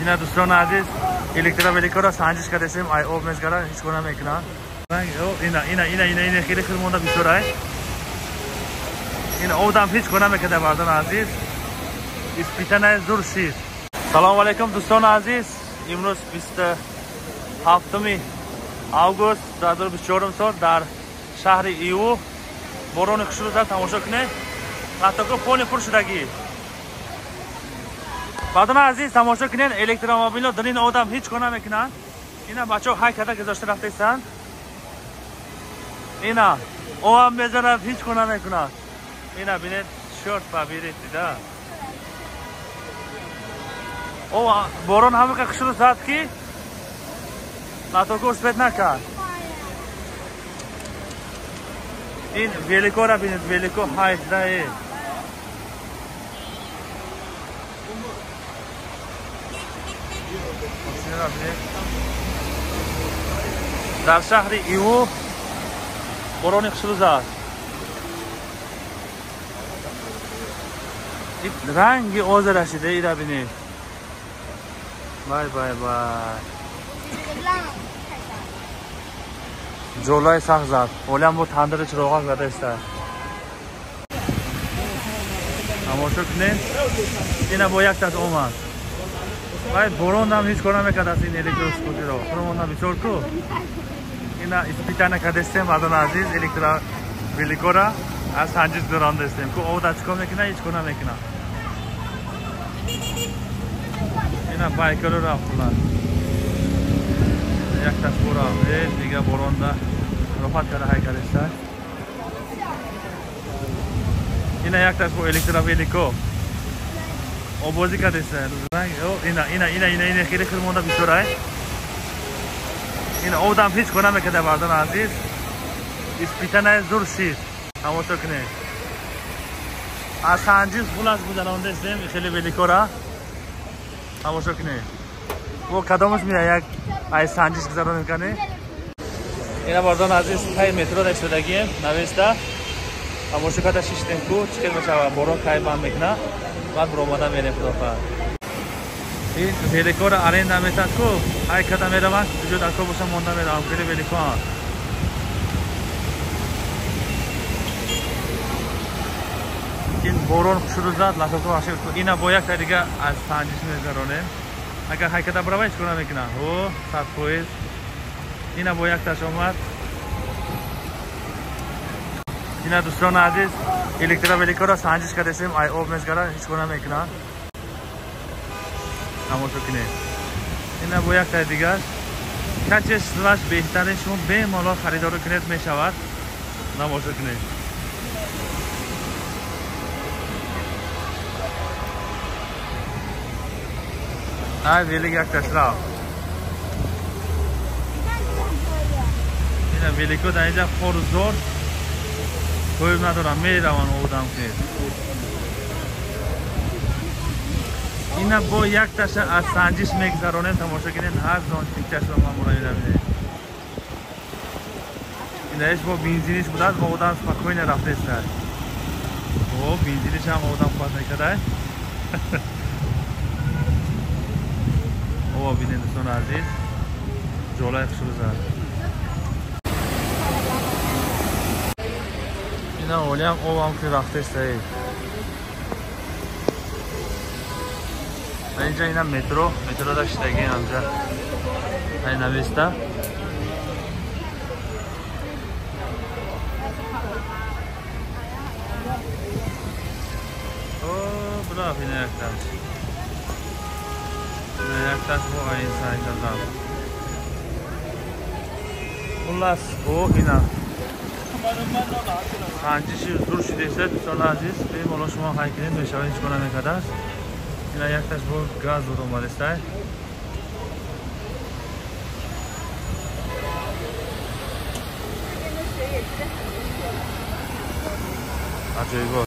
Ина дӯстони азиз, электровеликоро санҷиш кардесем, ай об мезгара, ҳеҷ кор намекунад. Ина ина ина ина ина хеле хел монда бисёр ай. Ина обдам ҳеҷ кор намекарда, бардони азиз. Испитанаи зур шид. Салому алайкум, дӯстони азиз. Имрӯз 27 август 2024 сол дар шаҳри Иву борони хушрӯ зад, тамошо кунед. Латтоко пони пур шудагӣ. Бардони азиз, тамошо кунед, электромобилҳо дар ин одам ҳеҷ кор намекунанд. Ина бачаҳо ҳай карда гузошта рафтаистанд. Ина обам мезанад, ҳеҷ кор намекунад. Ина бинед, шорт ба биред дида. О, борон ҳамақа хушрӯ зад, ки латоко успеть накард. Ин великора бинед, велико ҳайдае. Дар шаҳри Иву борони хушрӯ зад. Ранги озара шида, ира бинед. Бай бай бай. Ҷолаи сахт зад. Олиам бо тандири чироғак зада иста. Тамошо кунед. Ина бо якташ омад. Вай боронам ҳеҷ кор намекард ин электроскутеро. Хурмонам бисёр ку. Ина испитана кардестем, мардони азиз, электровеликора аз санҷиш гузарондастем. Ку обда чӣ кор мекунад, ҳеҷ кор намекунад. Ина байкаро рафт хулас. Якташ бора, дига боронда роҳат карда ҳай кардеста. Ина якташ бо электровелико обозӣ кардеста. Ина ина ина ина ина хеле хел монда бисёр ай. Ина обдам ҳеҷ кор намекарда, бардони азиз. Испитанаи зур шид. Тамошо кунед. Аз санҷиш хулас гузарондастем хеле великора. Тамошо кунед. Бо кадомаш мея як ай санҷиш гузаронем кане? Ина бардони азиз, таи метро да истодагием, навеста. Тамошо карда шиштем ку, чӣ хел мешава, борон кай банд мекунад, баъд биромада мерем, худофа. Ин великора аренда метад ку, ай када мераванд, куҷо дар кор боша монда меравам, хеле великоан. Ин борон хушрӯ зад, латоко ҳашир. Ина бо якта дига аз санҷиш мегузаронем. Агар ҳайкада барава, ҳеҷ кор намекунад. О, 100%. Ина бо якташ омад. Ина дӯстони азиз, электровеликоро санҷиш кардесем, ай об мезгара, ҳеҷ кор намекунад. Тамошо кунед. Ина бо яктаи дигаш. Качестваш беҳтарин, шумо бемалол харидорӣ кунед мешавад. Тамошо кунед. Ай велик якташ рафт. Ина велико дар инҷа хору зор коиб надорам, мераванд одам кунед. Ина бо якташа аз санҷиш мегузаронем, тамошо кунед, ҳар зонтикчашро ман муроина бинед. Инаиш бо бензиниш будааст, мо одам спокойно рафтеста. О, бензиниш ҳам одам хват мекарда. О, бинед дӯстони азиз, ҷолаи хушрӯ зад. Ина олиам обам ки рафтеста. Инҷа ина метро, метрода шидаги анҷа. Ай нависта. О, браф ина якташ. Ина якташ бо айн санҷа зад. Хулас, о ина. Санҷиши зур шудеста, дӯстони азиз, бемалол шумо ҳай кунед, мешавад, ҳеҷ кор намекардааст. Ина якташ бо газ буд омадеста. Аҷоибот.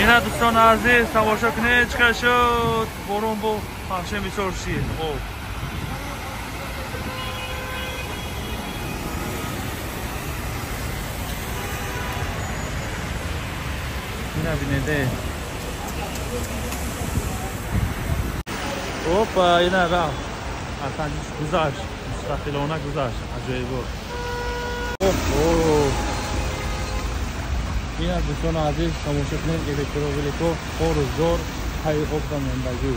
Ина дӯстони азиз, тамошо кунед, чӣ қадр шуд. Борон бо ҳамчунин бисёр шид. Об. Ина бинеде. Опа, ина рафт, аз санҷиш гузашт, мустақилона гузашт. Аҷоибот. Ина, дӯстони азиз, тамошо кунед, электровелико хору зор, ҳай обда мондагӣ.